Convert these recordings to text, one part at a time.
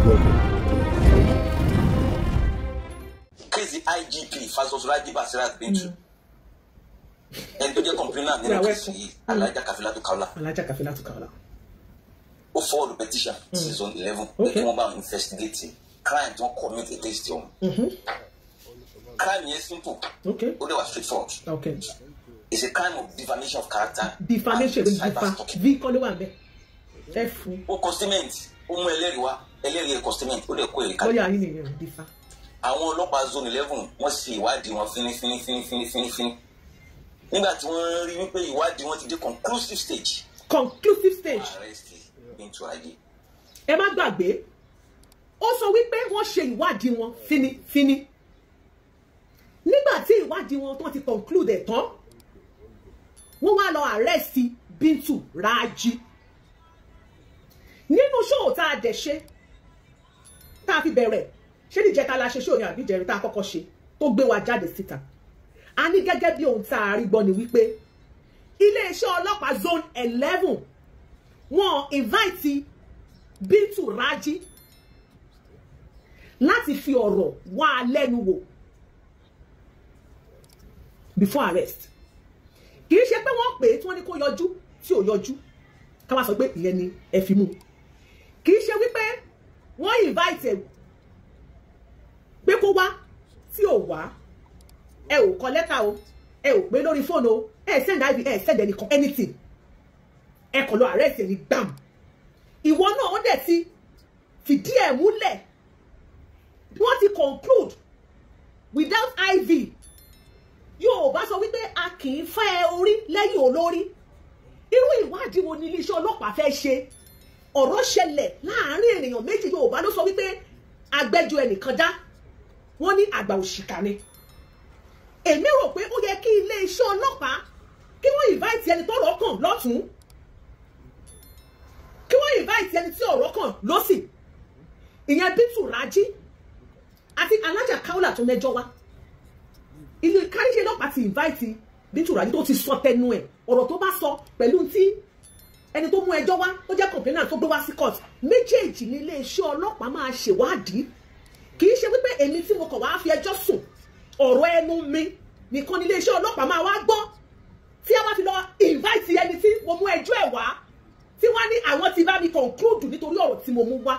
Welcome. Case IGP Fasos Raji Basirat Bintu. Ẹni tó jẹ́ complainant nínú case yìí, Alhaja Kafilatu Kaola. Alhaja Kafilatu Kaola. Ó forward petition sí zone 11 pé kí wọ́n bá investigate crime tí wọ́n commit against òun. Crime yẹn simple. Ó dẹ̀ wà straightforward. It's a crime of defamation of character. Defamation and cyber stalking. V kọ́ ló wà ńbẹ̀. Ẹ fún. Ó kọ statement, ó mú ẹlẹ́rìí wá, ẹlẹ́rìí ẹ̀ kọ statement, ó dẹ̀ kó èrè kalẹ̀. Lọ́yà yín nìyẹn, difa. Àwọn ọlọ́pàá zone 11 wọ́n ṣe ìwádìí wọn fínífíní fínífíní fínífíní. Nígbà tí wọ́n rí wípé ìwádìí wọn ti dé conclusive stage. Conclusive stage. Arrest Bintu Raji. Ẹ má gbàgbé, ó sọ wípé wọ́n ṣe ìwádìí wọn fínífíní. Nígbà tí ìwádìí wọn tó ti conclude ẹ̀ tán, wọ́n wá lọ arrest Bintu Raji. Nínú ṣóò tá a dẹ̀ ṣe, tá a fi bẹ̀rẹ̀, ṣé níjẹta la ṣe ṣóò ní àbí ìjẹrin tá a kọ́kọ́ ṣe tó gbé wa jáde síta. A ní gẹ́gẹ́ bí ohun tá a rí gbọ́ ni wípé iléeṣẹ́ ọlọ́pàá zone 11 wọ́n invite Bintu Raji láti fi ọ̀rọ̀ wá a lẹ́nu wò before arrest. Kì í ṣe pé wọ́n pè é tí wọ́n ní kó yọjú tí ò yọjú, ká wá sọ pé ìyẹn ni ẹ fi mú. Kì í ṣe wípé wọ́n invite ẹ pé kó wá tí ò wá. Ẹ ò kọ lẹ́tà o, ẹ ò pé lórí fóònù o, ẹ send iv, ẹ send ẹnìkan anything, ẹ kàn lọ arrest ẹni gbàm. Ìwọ náà ó dẹ̀ ti fìdí ẹ̀ múlẹ̀, wọ́n ti conclude without iv. Yóò bá sọ wípé a kì í fẹ́ orí lẹ́yìn olórí. Irú ìwádìí wo ni iléeṣẹ́ ọlọ́pàá fẹ́ ṣe? Ọ̀rọ̀ ṣẹlẹ̀ láàárín ènìyàn méjì. Yorùbá ló sọ wípé agbẹjọ́ ẹnìkan dá, wọ́n ní àgbà òṣìkà ni. Èmi rò pé ó yẹ kí iléeṣẹ́ ọlọ́pàá kí wọ́n invite ẹni tọ́rọ̀ kàn lọ́tún, kí wọ́n invite ẹni tí ọ̀rọ̀ kàn lọ́sì, ìyẹn Bintu Raji àti Alhaja Kaola tó mẹ́jọ wá. Ilé káríṣẹ́ ọlọ́pàá ti invite Bintu Raji tó ti sọ tẹnu ẹ̀, ọ̀rọ̀ tó bá sọ pẹ̀lú tí ẹni tó mú ẹjọ́ wá tó jẹ́ complainant tó gbé wá sí court, méjèèjì ní iléeṣẹ́ ọlọ́pàá máa ṣèwádìí. Kì í ṣe wípé èmi tí mo kàn wá fi ẹjọ́ sùn, ọ̀rọ̀ ẹnu mi nìkan ní iléeṣẹ́ ọlọ́pàá máa wá gbọ́, tí a bá fi lọ invite ẹni tí mo mú ẹjọ́ ẹ̀ wá, tí wọ́n ní àwọn ti bá mi conclude nítorí ọ̀rọ̀ tí mo mú wá.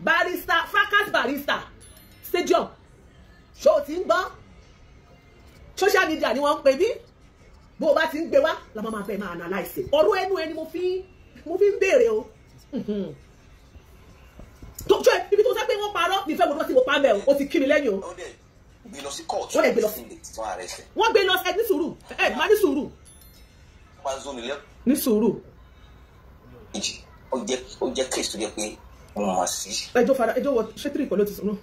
Barrister fracas barrister stadium, ṣó o ti ń gbọ́? Social media ni wọ́n ń pè mí. Bó o bá ti ń gbé wá la máa bẹ́ẹ̀ máa analyse ọ̀rọ̀ ẹnu ẹni mo fi ń béèrè o. Tó ṣe ibi tó sẹ́ pé wọ́n parọ́ mi fẹ́ wo tí mo pa mẹ́ o, o ti kí mi lẹ́yìn o. Ó dẹ̀ gbé lọ sí court. Wọ́n dẹ̀ gbé lọ sí. Wọ́n gbé lọ sí. Ní sùúrù, ẹ má ní sùúrù. Ní sùúrù. Ó jẹ́ case tó jẹ́ pé mo mọ̀ sí. Ẹjọ́ fara ẹjọ́ wọ ṣé tírì pẹ̀lú ti sọ̀rọ̀.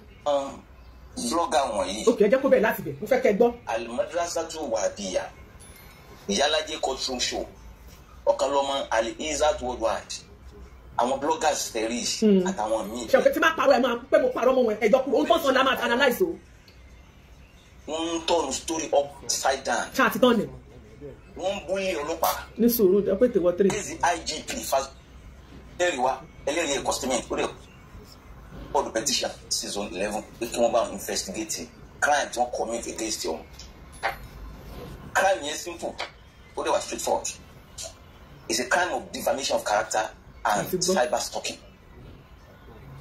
Blogger wọ̀nyí. Ok, ẹ jẹ́ kó bẹ̀rẹ̀ láti bẹ̀, mo fẹ́ kẹ́ gbọ́. Al-Madrasatu Wahabiyya, Ìyálájé courtroom show, Ọ̀kanlọ́mọ Al-Izzat Worldwide, àwọn bloggers tẹ̀rí àtàwọn míì. Ṣé o ti máa parọ́ ẹ máa pé mo parọ́ mọ́ wọn, ẹjọ́ kúrò, ohun tó sọ la máa analyse o. Wọ́n ń tọ́nu story upside down. Ṣáà ti tán ni. Wọ́n ń búlé ọlọ́pàá. Ní sùúrù, ẹ pé tèwọ́ tírì. Case IGP Fasos ẹlẹ́rìí wá, ẹlẹ́rìí ẹ̀ kọ statement, ó dẹ̀ forward petition sí zone 11 pé kí wọ́n bá investigate crime tí wọ́n commit against òun. Crime yẹn simple, ó dẹ̀ wà straightforward. It's a crime of defamation of character and cyber stalking.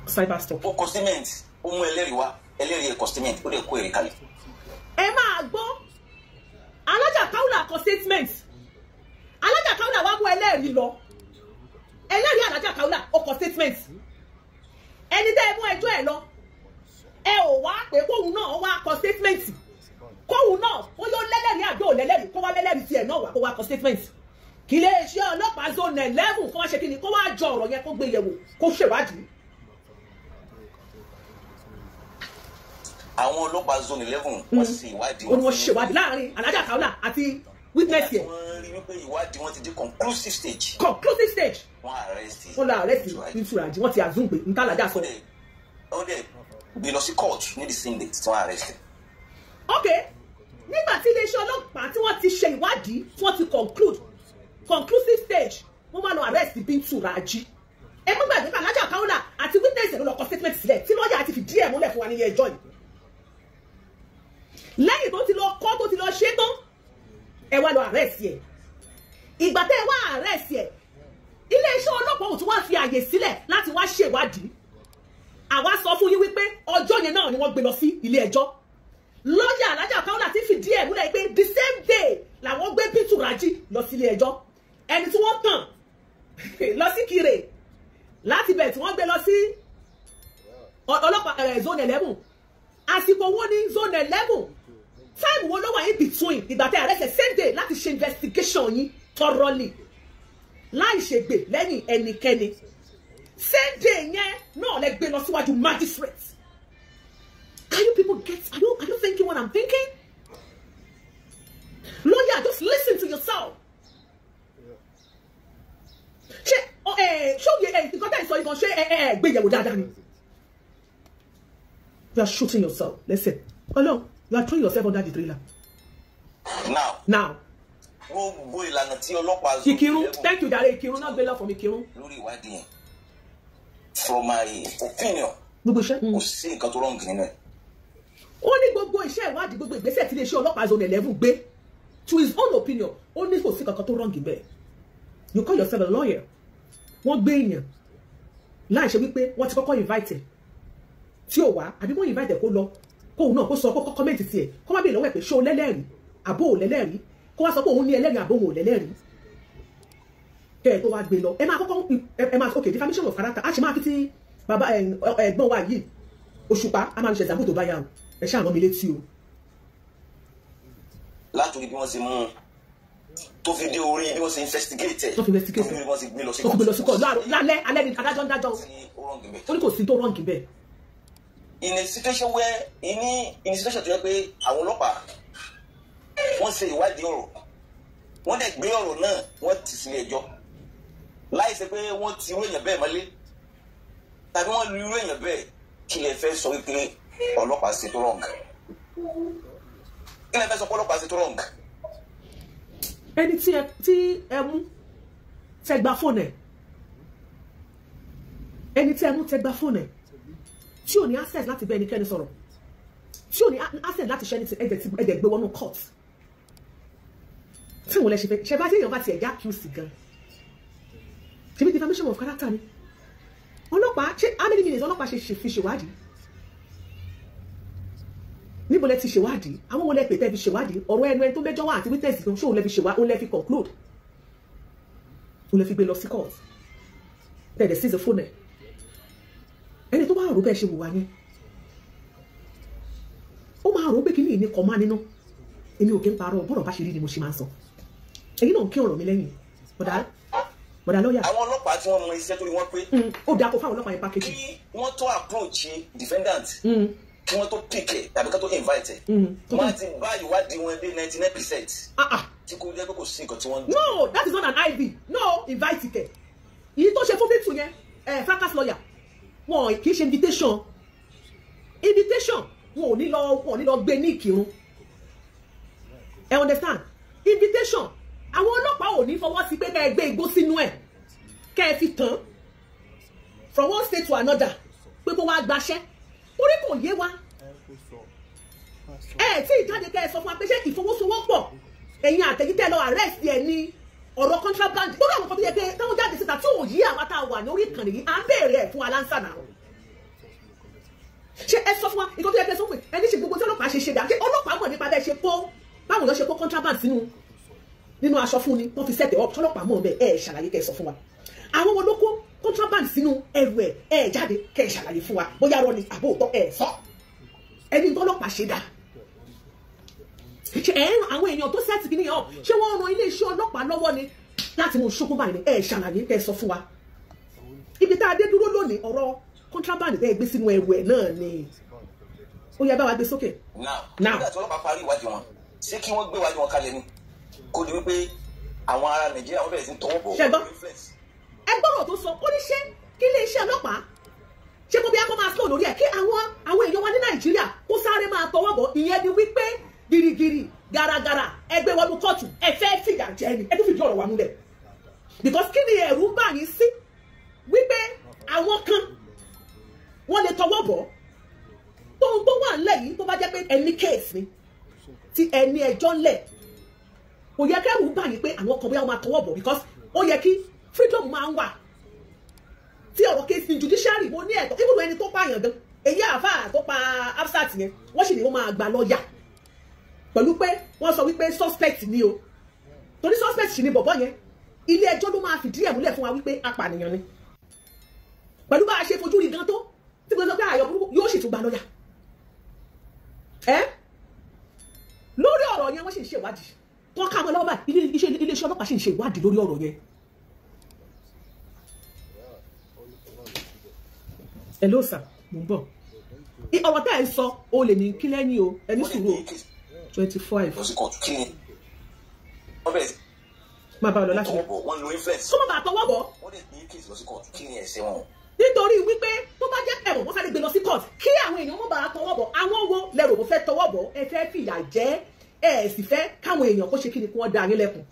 Cyber stalking. Ó kọ statement, ó mú ẹlẹ́rìí wá, ẹlẹ́rìí ẹ̀ kọ statement, ó dẹ̀ kó èrè kalẹ̀. Ẹ máa gbọ́, Alhaja Kaola kọ statement, Alhaja Kaola wá mú ẹlẹ́rìí lọ, ẹlẹ́rìí Alhaja Kaola ó kọ statement. Ẹni tẹ́ ẹ mú ẹjọ́ ẹ lọ, ẹ ò wá pé kóhun náà wá kọ statement, kóhun náà ó yóò lẹ́lẹ́rìí àbí ò lẹ́lẹ́rìí, kó wá lẹ́lẹ́rìí tiẹ̀ náà wá kó wá kọ statement. Kí iléeṣẹ́ ọlọ́pàá zone 11 kó wá ṣe kí ni, kó wá jọ ọ̀rọ̀ yẹn, kó gbé yẹ̀wò, kó ṣèwádìí. Àwọn ọlọ́pàá zone 11 wọ́n ṣe ìwádìí. Wọ́n ṣèwádìí láàrin Alhaja Kaola àti witness yẹn. Wọ́n rí wípé ìwádìí wọn ti dé conclusive stage. Conclusive stage. Wọ́n arrest. Wọ́n lọ arrest Bintu Raji, wọ́n ti assume pé nta Alhaja sọ. Ó dẹ̀ gbé lọ sí court ní the same day tí wọ́n arrest. Ok, nígbà tí iléeṣẹ́ ọlọ́pàá tí wọ́n ti ṣe ìwádìí, tí wọ́n ti conclude conclusive stage, wọ́n máa lọ arrest Bintu Raji. Ẹ mú gbàgbé pé Alhaja Kaola àti witness ló lọ kọ statement sílẹ̀ tí lọ́ọ̀yà ti fìdí ẹ̀ múlẹ̀ fún wa nílé ẹjọ́ yìí. Lẹ́yìn tó ti lọ kọ́ tó ti lọ ṣe tán, ẹ wá lọ arrest ẹ̀. Ìgbà tẹ́ ẹ wá arrest ẹ̀, iléeṣẹ́ ọlọ́pàá ò tún wá fi àyè sílẹ̀ láti wá ṣèwádìí. Àwa sọ fún yín wípé ọjọ́ yẹn náà ni wọ́n gbé lọ sí ilé ẹjọ́. Lọ́ọ̀yà Alhaja Kaola ti fìdí ẹ̀ múlẹ̀ pé the same day làwọn gbé Bintu Raji lọ sí ilé ẹjọ́. Ẹni tí wọ́n tàn lọ sí Kire láti bẹ̀ tí wọ́n gbé lọ sí ọlọ́pàá zone 11. Àsìkò wo ní zone 11? Time wo ló wà in between ìgbà tẹ́ arrest same day láti ṣe investigation yín thoroughly láì ṣègbè lẹ́yìn ẹnikẹ́ni? Same day yẹn náà lẹ gbé lọ síwájú magistrate. Are you people get? Are you thinking what I'm thinking? Lawyer, just listen to yourself. Ṣé ṣé òye ẹ nǹkan tẹ́ ẹ sọ yìí kan, ṣé ẹ gbé yẹ̀wò dáadáa ni? You are shooting yourself. Listen, Ọlọ́run, you are throwing yourself under the trailer. Now. Now. Gbogbo ìlànà tí ọlọ́pàá Ìkírun, thank you jàre. Ìkírun náà gbé lọ from Ìkírun. Lórí ìwádìí yẹn, from my opinion, Gbogbo iṣẹ́. kò sí nǹkan tó wrong nínú ẹ̀. Ó ní gbogbo iṣẹ́ ìwádìí, gbogbo ìgbésẹ̀ tí iléeṣẹ́ ọlọ́pàá zone 11 gbé, to his own opinion, ó ní kò sí kankan tó wrong bẹ́ẹ̀. You call yourself a lawyer. Wọ́n gbé èèyàn láì ṣe wípé wọ́n ti kọ́kọ́ invite ẹ̀ tí ò wá, àbí wọ́n invite ẹ̀ kó lọ, kóun náà kó sọ, kó kọ́ comment tiẹ̀, kó má bèèrè lọ́wọ́ ẹ̀ pé ṣé o lẹ́lẹ́rìí àbó ò lẹ́lẹ́rìí, kó wá sọ pé òun ní ẹlẹ́rìí àbó òun ò lẹ́lẹ́rìí, kẹ́ ẹ̀ tó wá gbé lọ. Ẹ máa kọ́kọ́ ẹ máa, ok, defamation of character, a ṣe máa fi ti bàbá ẹ̀gbọ́n wa yìí Òṣùpá, a máa fi ṣe example tó bá yà o. Ẹ ṣáà rán mi létí o. Látòrí bí wọ́n ṣe mú un tó fi dé orí bí wọ́n ṣe investigate ẹ̀, tó fi investigate tó fi bí wọ́n ṣe gbé lọ sí tó fi gbé lọ sí court lálẹ́ alẹ́ ni adájọ́ ń dájọ́. Tí ó wrong bẹ́ẹ̀. Ó ní kò sí tó wrong bẹ́ẹ̀. In a situation where in a situation tó yẹ pé àwọn ọlọ́pàá wọ́n ṣe ìwádìí ọ̀rọ̀, wọ́n dẹ̀ gbé ọ̀rọ̀ náà, wọ́n tì sílé ẹjọ́ láì ṣe pé wọ́n ti irú èèyàn bẹ́ẹ̀ mọ́lé tàbí wọ́n lu irú èèyàn bẹ́ẹ̀, kí lè fẹ́ sọ wípé ọlọ́pàá ṣe tó wrong? Kí lè fẹ́ sọ pé ọlọ́pàá ṣe tó wrong? Ẹni tí ẹ mú tẹ gba fóònù ẹ, ẹni tí ẹ mú tẹ gba fóònù ẹ, tí ò ní access láti bá ẹnikẹ́ni sọ̀rọ̀, tí ò ní access láti ṣe anything, ẹ̀jẹ̀ tí ẹ̀jẹ̀ gbé wọnú court, tí wọn lè ṣe fẹ́ ṣe bá tí èèyàn bá tiẹ̀ já accuse gan, ṣebí defamation of character ni. Ọlọ́pàá ṣe how many minutes ọlọ́pàá ṣe fi ṣèwádìí? Níbo lẹ ti ṣèwádìí? Àwọn wo lẹ pè tẹ́ fi ṣèwádìí? Ọ̀rọ̀ ẹnu ẹni tó mẹ́jọ wá àti witness kan, ṣé òun lẹ fi ṣèwádìí, òun lẹ fi conclude, òun lẹ fi gbé lọ sí court, tẹ̀lé seize phone ẹ̀? Ẹni tó bá rò bẹ́ẹ̀ ṣe wùwà yẹn, ó máa rò pé kí ní ìní kọ́ máa nínú. Èmi ò kí ń parọ́. Bọ́rọ̀ bá ṣe rí ni mo ṣe máa ń sọ. Èyí náà ń kí ọ̀rọ̀ mi lẹ́yìn, bọ̀dá bọ̀dá lọ́ọ̀yà. Àwọn ọlọ́pàá tí wọ́n mọ iṣẹ́ tó rí wọ́n pé Ó dáa kó fáwọn ọlọ́pàá yẹn package. Kí wọ́n tó approach defendant, kí wọ́n tó pick ẹ̀ tàbí ká tó invite ẹ̀, wọ́n á ti bá ìwádìí wọn dé 99%, Ah ah. tí kò jẹ́ pé kò sí nǹkan tí wọ́n ń No, that is not an IV. No invite kẹ. Èyí tó ṣe fún Bintu yẹn, fracas lawyer, wọn kì í ṣe invitation. Invitation, wọn ò ní lọ gbé ní Ìkírun. Ẹ understand? Invitation, àwọn ọlọ́pàá ò ní fọwọ́ sí pé kẹ́ ẹ gbé igbó sínú ẹ̀, kẹ́ ẹ fi tàn from one state to another pé kó wá gbaṣẹ́, torí kò yé wa. Ẹ tí ìjáde kẹ́ ẹ sọ fún wa pé ṣé ìfọwọ́sowọ́pọ̀ ẹ̀yin àtẹ̀yìntẹ́ lọ arrest ẹ̀ ní ọ̀rọ̀ contraband, gbọ́dọ̀ àwọn kan tó yẹ pé táwọn jáde síta tí ò yí àwa tá a wà ní orí ìkànnì yìí, à ń béèrè ẹ̀ fún wa lánsà náà. Ṣé ẹ sọ fún wa nǹkan tó yẹ kẹ́ ẹ sọ pé ẹni ṣe gbogbo tí ọlọ́pàá ṣe ṣe dà? Ṣé ọlọ́pàá mọ̀ nípa bẹ́ẹ̀ ṣe kó, báwọn èèyàn ṣe kó contraband sínú nínú aṣọ fún ni wọ́n fi set up? Tọ́lọ́pàá mọ̀ bẹ́ẹ̀? Ẹ ṣàlàyé kẹ́ ẹ sọ fún wa. Àwọn wo ló kó contraband sínú ẹrù ẹ? Ẹ jáde kẹ́ ẹ ṣàlàyé fún wa bóyá rọ ni àbó òótọ́. Ẹ sọ ẹni tọ́lọ́pàá ṣe dà. Ṣe ẹ ń àwọn èèyàn tó set kìíní yẹn, ṣé wọ́n ran iléeṣẹ́ ọlọ́pàá lọ́wọ́ ni láti mú ṣókó báyìí ni? Ẹ ṣàlàyé kẹ́ ẹ sọ fún wa ibi tá a dé dúró lónìí. Ọ̀rọ̀ contraband tẹ́ ẹ gbé sínú ẹrù ẹ̀ náà ni ó yẹ bá wa gbé sókè. Now, Now. nígbà tí ọlọ́pàá parí ìwádìí wọn, ṣé kí wọ́n gbé ìwádìí wọn kalẹ̀ ni kó di wípé àwọn ará Nàìjíríà wọ́n bẹ̀rẹ̀ sí ní tọwọ́ bọ̀ Ṣé gbọ́? influence? Ẹ gbọ́dọ̀ tó sọ, ó ní ṣé kí iléeṣẹ́ ọlọ́pàá ṣé kó bí akọ́ máa slow lórí ẹ̀, kí àwọn èèyàn wa ní Nàìjíríà kó sáré máa tọwọ́ bọ̀? Ìyẹn ni wípé girigiri garagara ẹgbẹ́ wọnú kóòtù, ẹ fẹ́ fìyà jẹ ni. Ẹ tún fìdí ọ̀rọ̀ wa múlẹ̀, because kí ni ẹ̀rù ń bà yín sí wípé àwọn kan wọ́n lè tọwọ́ bọ̀ tóun tó wà ńlẹ̀ yìí. Tó bá jẹ́ pé ẹni case ni tí ẹni ẹjọ́ ńlẹ̀, kò yẹ kẹ́rù bà yín pé àwọn kan bóyá wọ́n máa tọwọ́ bọ̀, because ó yẹ kí freedom máa ń wà tí ọ̀rọ̀ case ní judiciary. Mo ní ẹ̀tọ́ ibùdó ẹni tó pààyàn gan, èyí àáfàá tó pa Hafsat yẹn, wọ́n sì ní wọ́n máa gba lọ́ọ̀yà pẹ̀lú pé wọ́n sọ wípé suspect ni o, torí suspect sì ni bọ̀bọ̀ yẹn. Ilé ẹjọ́ ló máa fìdí ẹ̀ múlẹ̀ fún wa wípé apànìyàn ni, pẹ̀lú bá a ṣe fojú rí gan tó tí mo sọ pé àyọ̀ burúkú, yóò sì tún gba lọ́ọ̀yà ẹ́ lórí ọ̀rọ̀ yẹn. Wọ́n sì ń ṣe ìwádìí tó ká mọ́ lọ́wọ́ báyìí. Iléeṣẹ́ ọlọ́pàá sì ń ṣe ìwádìí lórí ọ̀rọ̀ yẹn. Hello sir, mo ń bọ̀. Ọ̀rọ̀ tẹ́ ẹ̀ ń sọ o lè ní kí lẹ́yìn o, ẹni sùúrù o. 25. Lọ sí kóòtù, kí ni wọ́n bẹ̀rẹ̀ sí máa bá ọ lọ láti tọwọ́ bọ̀, wọ́n lo influence. Kó má bàa tọwọ́ bọ̀. Wọ́n lè gbé case lọ sí kóòtù, kí ni ẹ̀ṣẹ̀ wọn? Nítorí wípé tó bá jẹ́ ẹ̀wọ̀n, wọ́n sáré gbé lọ sí court kí àwọn èèyàn má bàa tọwọ́ bọ̀. Àwọn wo lẹ́rù kò fẹ́ tọwọ́ bọ̀? Ẹ fẹ́ fìyà jẹ, ẹ sì fẹ́ káwọn èèyàn kó ṣe kí ni, kí wọ́n da yín lẹ́kùn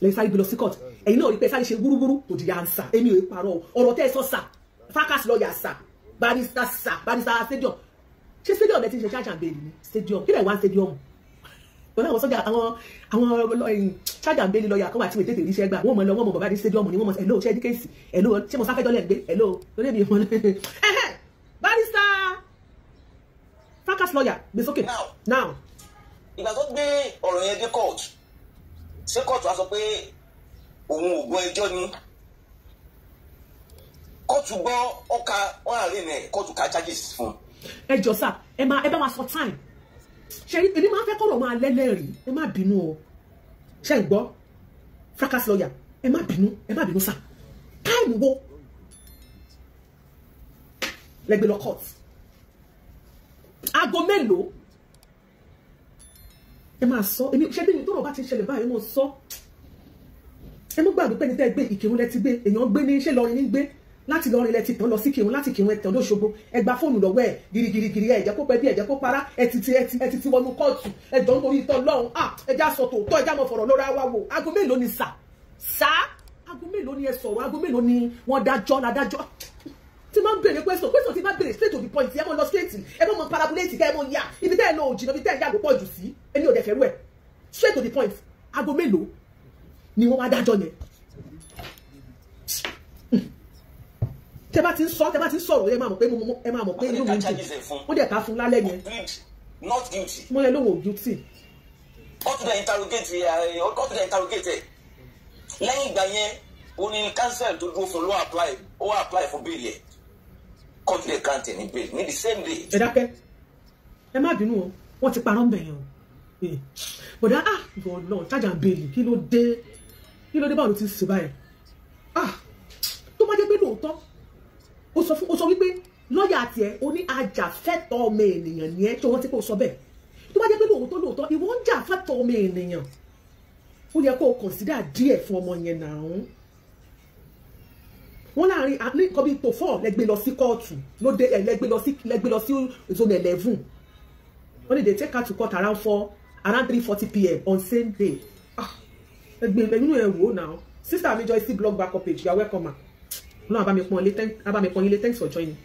lẹ́yìn sáré gbé lọ sí court. Ẹ̀yin náà rí pé sáré ṣe wúrúwúrú tó di ansa. Èmi ò parọ́ ọ̀rọ̀ tẹ́ ẹ sọ sà, fracas lawyer sà, barrister sà, barrister stadium. Ṣé stadium ẹ ti ń ṣe charge and bail ni? Stadium kí lẹ̀ wá stadium pẹ̀lú àwọn sọ́jà, àwọn charge and bail lawyer kan wà tí wọ́n tètè ríṣẹ́ gbà. Wọ́n mọ̀ lọ, wọ́n mọ̀ bàbá ní stadium ni wọ́n mọ̀. Hello, ṣé ní case? Hello, ṣé mo sáfẹ́jọ́ lẹ́ ń gbé? Hello, lórí èmi ìmọ̀ ẹ̀hẹ́. Barrister fracas lawyer, gbé sókè now. Ìgbà tó gbé ọ̀rọ̀ yẹn dé court, ṣé court wá sọ pé òun ò gbọ́ ẹjọ́ ni? Kóòtù gbọ́, ọkà wọn àárín ẹ̀, kóòtù ka charges fún. Ẹ jọ sá, ẹ máa ẹ bá wa sọ time. Ṣe èmi máa ń fẹ́ kọ́rọ̀ máa lẹ́lẹ́rìí. Ẹ má bínú o, ṣe ń gbọ́ fracas lawyer? Ẹ má bínú, ẹ má bínú sá. Time wo lẹ́gbẹ̀ẹ́ lọ court? Aago mélòó? Ẹ máa sọ. Èmi ṣé bí tọ́rọ̀ bá ti ṣẹlẹ̀ báyìí, mo sọ. Ẹ mú gbàgbé pé ní tẹ́ gbé Ìkírun lẹ ti gbé, èèyàn gbé ní ṣé lọrin ní gbé, láti lọrin lẹ ti tàn lọ sí Kírun, láti Kírun ẹ tàn lóṣogbo. Ẹ gba fóònù lọ́wọ́ ẹ girigirigiri, ẹ jẹ́ kó pẹ́ bí ẹ jẹ́ kó para, ẹ ti wọnú kóòtù. Ẹ jọ ń torí ìtọ́ lọ́hùn, à ẹ já sọ tòótọ́, ẹ já mọ fọ̀rọ̀ lóra wa wò. Aago mélòó ni sà sá? Aago mélòó ni ẹ sọ̀rọ̀? Aago mélòó ni wọ́n dájọ́ ládájọ́? Tí máa ń béèrè question, question tí máa ń béèrè, straight to the point. Ẹ mọ lọ straight, ẹ mọ mọ parabolate, kẹ ẹ mọ yà ibi tẹ́ ẹ lọ òjìnà, ibi tẹ́ ẹ yà ló pọ̀ jù sí. Èmi ò dẹ̀ fẹ́ rú ẹ̀. Straight to the point, aago mélòó ni wọ́n wá dájọ́ yẹn? Tẹ́ bá ti ń sọ, tẹ́ bá ti ń sọ̀rọ̀, ẹ máa mọ̀ pé ẹ máa mọ̀ pé inú mi ń dùn. Ó dẹ̀ ká fún lálẹ́ yẹn. Plead not guilty. Mo yẹ lóhùn ò guilty. Kóòtù dẹ̀ interrogate ẹ̀, kóòtù dẹ̀ interrogate ẹ̀. Lẹ́yìn ìgbà yẹn, ó ní counsel tó dúró fún ló apply, ó apply fún bail ẹ̀. Kóòtù dẹ̀ grant ẹ̀ ní bail ní the same day. Ẹ dákẹ́, ẹ má bínú o, wọ́n ti parọ́ ń bẹ̀ yẹn o. Bọ̀dá, ah, ìwọ náà charge and bail, kí ló dé? Kí ló dé? Báwo ló ti ṣe báyìí? Ah, tó bá jẹ́ pé lóòótọ́ ó sọ fún, ó sọ wípé lọ́ọ̀yà tiẹ̀ ó ní ajàfẹ́tọ̀ọ́ ọmọ ènìyàn ní ẹ́, tí wọ́n ti kó sọ bẹ́ẹ̀, tó bá jẹ́ pé lóòótọ́ lóòótọ́ ìwọ ń jà fẹ́tọ̀ọ́ ọmọ ènìyàn, ó yẹ kó o consider díẹ̀ fún ọmọ yẹn náà. Wọ́n láàrin ní nǹkan bíi tó 4 lẹ́gbẹ́ lọ sí kóòtù lóde ẹ̀, lẹ́gbẹ́ lọ sí zone 11. Wọ́n ní they take her to court around 4, around 3:40 p.m. on same day. Ah, ẹgbẹ́ inú ẹ̀ wò náà. Sister mi Joyce blog backup page, you are welcome ma. Náà bá mi pọ́n ilé, bá mi pọ́n ilé. Thanks for joining.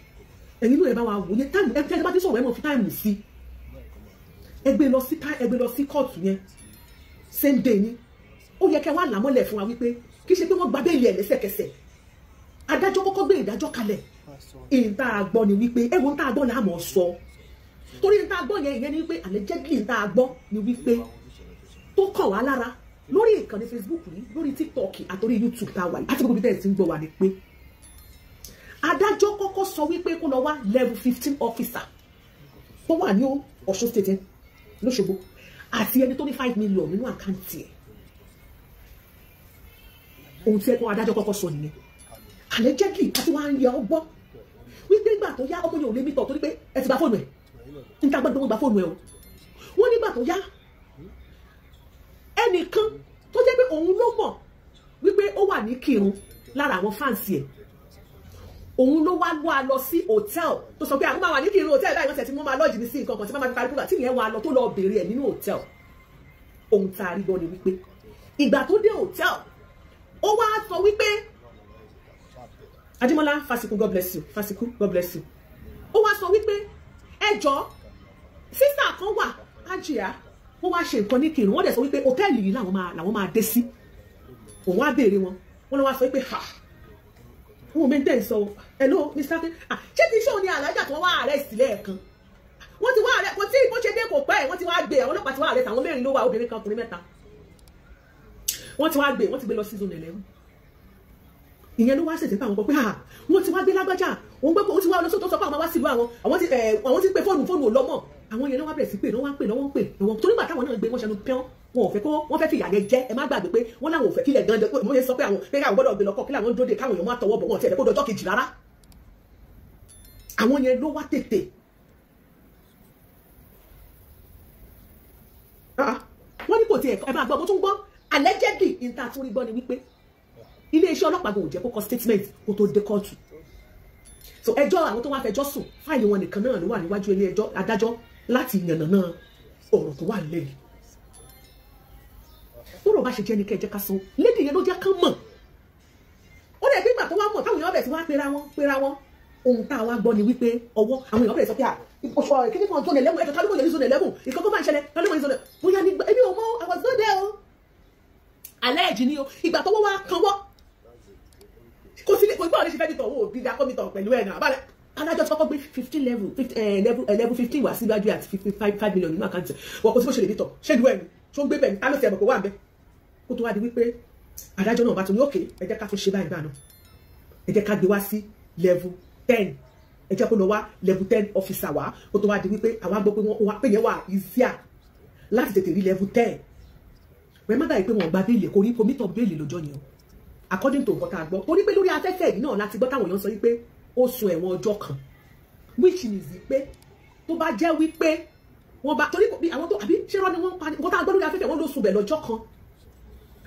Ẹ̀yin inú ẹ̀ bá wa wò ní time ẹ̀. Tẹ́ ẹ bá ti sọ̀rọ̀, ẹ̀ mọ̀ fi time sí. Ẹgbẹ́ lọ sí kóòtù yẹn same day ni. Ó yẹ kẹ́ wá làmọ́lẹ̀ fún wa wípé kì í ṣe pé wọ́n gba bail ẹ̀ lẹ́sẹ̀kẹsẹ̀. Adájọ́ kọ́kọ́ gbé ìdájọ́ kalẹ̀. Ìta àgbọ́ ni wípé ẹ̀wọ̀n tá a gbọ́ là á mọ̀ sọ, torí ìta àgbọ́ yẹn, ìyẹn ni wípé allegedly, ìta àgbọ́ ni wípé tó kàn wá lára lórí ìkànnì Facebook yìí, lórí TikTok àtòrí YouTube tá a wà yìí àti gbogbo ibi tẹ́ ẹ̀ ti ń gbọ́ wa, ni pé adájọ́ kọ́kọ́ sọ wípé kó lọ wá level 15 officer tó wà ní Ọ̀ṣun State yẹn lóṣogbo àti ẹni tó ní 5 million nínú account ẹ̀. Ohun tí ẹ̀kọ́ adájọ́ kọ́kọ́ sọ nìyẹn allegedly. Àti wàá ń yẹ ọgbọ́n wípé nígbà tó yá, ọmọ yẹn ò lè mítọ̀ torí pé ẹ ti gba fóònù ẹ̀. Níta gbọ́dọ̀ wọ́n gba fóònù ẹ̀ o. Wọ́n nígbà tó yá, ẹnìkan tó jẹ́ pé òun ló mọ̀ wípé ó wà ní Kírun lára àwọn fans ẹ̀, òun ló wá wá lọ sí hòtẹ́ẹ̀lì tó sọ pé àwọn máa wà ní Kírun hòtẹ́ẹ̀lì báyìí, wọ́n tẹ̀ tí wọ́n máa lọ́ọ̀jì ní sí nǹkan kan tí wọ́n máa fi parí program tí ìyẹn wá lọ tó lọ béèrè ẹ̀ nínú hòtẹ́ẹ̀lì. Ohun tá a rí gbọ́ ni wípé ìgbà tó dé hòtẹ́ẹ̀lì, ó wá sọ wípé Adémọ́lá Fásikú, God bless you. Fásikú, God bless you. Ó wá sọ wípé ẹjọ́ sísà kan wà ájìyà, wọ́n wá ṣe nǹkan ní Kírun, wọ́n dẹ̀ sọ wípé hòtẹ́ẹ̀lì yìí làwọn máa dé sí. Òun á béèrè wọn, wọ́n lọ wá sọ wípé ha, wọn ò mẹ́tẹ̀ sọ hello Mr. Akin, ṣé kìí ṣe òun ni alájà tí wọ́n wá arrest lẹ́ẹ̀kan? Wọ́n ti wá arrest, kò tí bó ṣe dé kò pẹ́, wọ́n ti wá gbé, àwọn ọlọ́pàá ti wá arrest, àwọn mẹ́rin ló wà, obìnrin kan ọkùnrin mẹ́ta. Wọ́n ti wá gbé, wọ́n ti gbé lọ sí zone 11. Ìyẹn ló wá ṣètì pé àwọn kan pé wọ́n ti wá gbé lágbájá, òun gbé, òun ti wá lọ́sọ̀ tó sọ pé àwọn wá sílùú àwọn, àwọn ti pé fóònù ò lọ́mọ̀. Àwọn yẹn ló wá bẹ̀rẹ̀ sí pé lọ́wọ́ ń pè lọ́wọ́ ń pè lọ́wọ́, torí gbà táwọn náà gbé wọ́n ṣẹnu pẹ́ọ́n, wọn ò fẹ́ kó wọ́n fẹ́ fi ìyà yẹn jẹ́. Ẹ má gbàgbé pé wọ́n láwọn ò fẹ́ kílẹ̀ gan-an, wọ́n yẹ sọ pé àwọn pé káwọn gbọ́dọ̀ gbé lọ́kọ̀ kí làwọn ń dóde káwọn èèyàn má tọwọ́ bọ̀, wọn ti ẹ̀dẹ̀ kó dọjọ́ kejì rárá. Àwọn yẹn ló wá tètè. Wọ́n ní kò tiẹ̀ ẹ máa gbọ́, mo tún gbọ́ allegedly níta tún rí gbọ́ ni wípé iléeṣẹ́ ọlọ́pàá kò jẹ́ kó kọ statement kó tó dé kóòtù. So ẹjọ́ àwọn tó wá fẹjọ́ sùn, fáìlì wọn nìkan náà ló wà níwájú ilé ẹjọ́ adájọ́ láti yànnàná ọ̀rọ̀ tó wà lẹ́yìn. Bọ́rọ̀ bá ṣe jẹ́ ní kẹjẹ́ ká san, lédè yẹn ló jẹ́ kán mọ̀. Ó lè gbígbà tó wá mọ̀ táwọn èèyàn bẹ̀rẹ̀ sí wá pera wọn. Ohun tá a wá gbọ́ ni wípé ọwọ́ àwọn èèyàn bẹ̀rẹ̀ sọ pé kíní kan zone 11, ẹ̀jọ̀ kálímọ̀ yẹn ní zone 11, ìkọ́kọ́ máa ń ṣẹlẹ̀ kálímọ̀ ní zone 11. Bóyá nígbà èmi ò mọ̀, I was not there o. Alẹ́ ẹ̀jì ni o, ìgbà tọwọ́ wá kan wọ́. Kò sí kò gbọ́ ọ̀rẹ́ ṣe fẹ́ mi tọ̀ wò bí dákọ́ mi tọ̀ pẹ̀lú ẹ̀ náà. Balẹ̀ adájọ́ ti kọ́kọ́ gbé level 15 wá síwájú àti 55 million nínú àkáǹtì. Wọ́n kò sí bó ṣe lè bí tọ̀, ṣé ìlú ẹ̀ ni tó ń gbé bẹ̀ ní ta ló ti ẹ̀mọ̀ kó wà ń bẹ́. Kó tó wá di wípé adájọ́ náà bá tún ní òkè, ẹ jẹ́ ká tún ṣe báyìí báyìí náà, ẹ jẹ́ ká gbé wá sí level 10, ẹ jẹ́ kó lọ wá level 10 officer wá. Kó tó wá di wípé àwa gbọ́ pé wọ́n wá pé yẹn wà easier láti tètè rí level 10. Wẹ́n má dàbí pé wọ́n gba béèlì, kò rí komítọ̀ béèlì lọ́jọ́ yẹn o, according to nǹkan tá a gbọ́. Torí pé lórí afẹ́fẹ́ yìí náà láti gbọ́ táwọn èèyàn sọ wípé ó sun ẹ̀wọ̀n ọjọ́ kan, which means pé tó bá jẹ́ wípé wọ́n bá torí bí àwọn tó àbí ṣé rọ́ ni wọ́n pa nǹkan tá a gbọ́ lórí afẹ́fẹ́, wọ́n ló sun bẹ̀ lọ́jọ́ kan.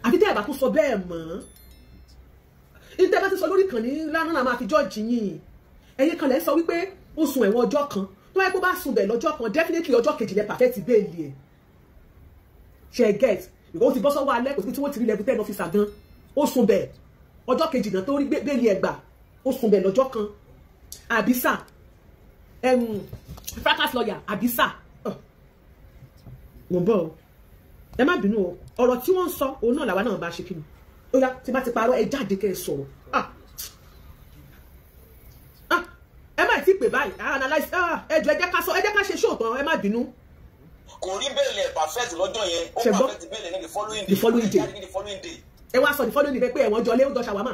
Àbí tẹ́ ẹ̀ bá tún sọ bẹ́ẹ̀ mọ́, ní tẹ́ ẹ bá ti sọ lórí ìkànnì lánàá náà máa fi jọ́ọ̀jì yín. Ẹ̀yin kan lẹ́ sọ wípé ó sun ẹ̀wọ̀n ọjọ́ kan, tó wáyé kó bá sun bẹ̀ lọ́jọ́ kan, definitely ọjọ́ kejì lẹ perfect béèlì ẹ̀. Ṣe get because ó ti bọ́ sọ́wọ́ alẹ́, kò sí tí wọ́n ti rí level 10 officer gan. Ó sun bẹ̀ ọjọ́ kejì náà tó rí béèlì ẹ̀ gbà, ó sun bẹ̀ lọ́jọ́ kan. Àbísà fracas lawyer àbísà mo bọ̀ o, ẹ má bínú o, ọ̀rọ̀ tí wọ́n ń sọ òun náà làwa náà bá ṣe kí ni. Ó yá tí bá ti parọ́ ẹ jáde kẹ́ ẹ sọ̀rọ̀. Ẹ má ti pè báyìí, analyse ẹ jọ̀ọ́, ẹ jẹ́ ká sọ, ẹ jẹ́ ká ṣe ṣóòtàn, ẹ má bínú. Kò rí bẹ́ẹ̀lì ẹ̀ perfect lọ́jọ́ yẹn, ó perfect bẹ́ẹ̀lì ní the following day. The following day. Ẹ wá sọ the following day pé ẹ̀wọ̀n jọlé ó jọ ṣàwámà.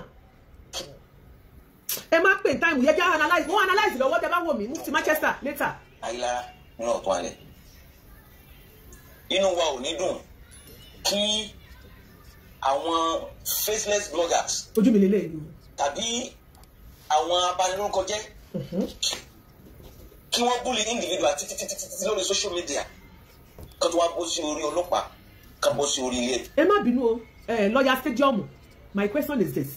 Ẹ má pè táìmù yẹ jẹ́ analyse, wọ́n analyse lọ́wọ́ tẹ bá wò mí, move to Manchester later. Ayílára ní ọ̀tún alẹ́, inú wa ò ní dùn kí àwọn faceless bloggers ojú mi lélẹ̀ yìí tàbí àwọn abanilórúkọjẹ́ kí wọ́n bully individual títí títí títí lórí social media, kan tó wá bó sí orí ọlọ́pàá, kan bó sí orí ilé. Ẹ má bínú o, lawyer stadium, my question is this: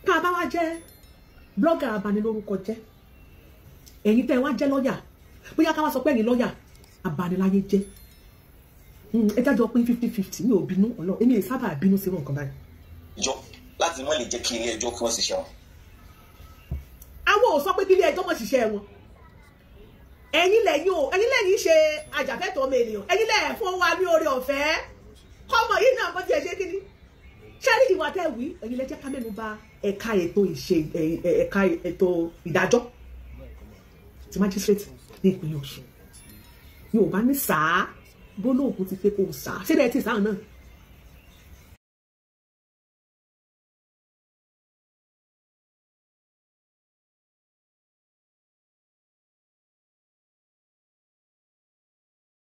tá a bá wá jẹ́ blogger abanilórúkọjẹ́, ẹ̀yin tẹ́ ẹ wá jẹ́ lawyer, bóyá ká wá sọ pé ẹ̀yin lawyer abaniláyé jẹ́, ẹ jájọ pín 50-50. Mi ò bínú ọlọ, èmi ì sábà bínú sí nǹkan báyìí. Jọ láti mọ lè jẹ́ kí ilé ẹjọ́ kí wọ́n ṣiṣẹ́ wọn. Àwọn ò sọ pé kí ilé ẹjọ́ mọ̀ ṣiṣẹ́ wọn. Ẹ̀yin lẹ́yìn o, ẹ̀yin lẹ́yìn ṣe ajàfẹ́tọ̀ọ́ ọmọ ènìyàn, ẹ̀yin lẹ́yìn fún wa ní oore ọ̀fẹ́ kọ́mọ yìí náà bó tiẹ̀ ṣe kí ni. Ṣé rí ìwà tẹ́ wí, ẹ̀yin lẹ jẹ́ ká mẹ́nu bà ẹ̀ka ètò ìṣe ẹ̀ka ètò ìdájọ́ ti magistrate ní ìpínlẹ̀ Ọ̀ṣun. Yorùbá ní sáà bólóògùn ti fẹ́ kó o sáà, ṣé bẹ́ẹ̀ tí sáà náà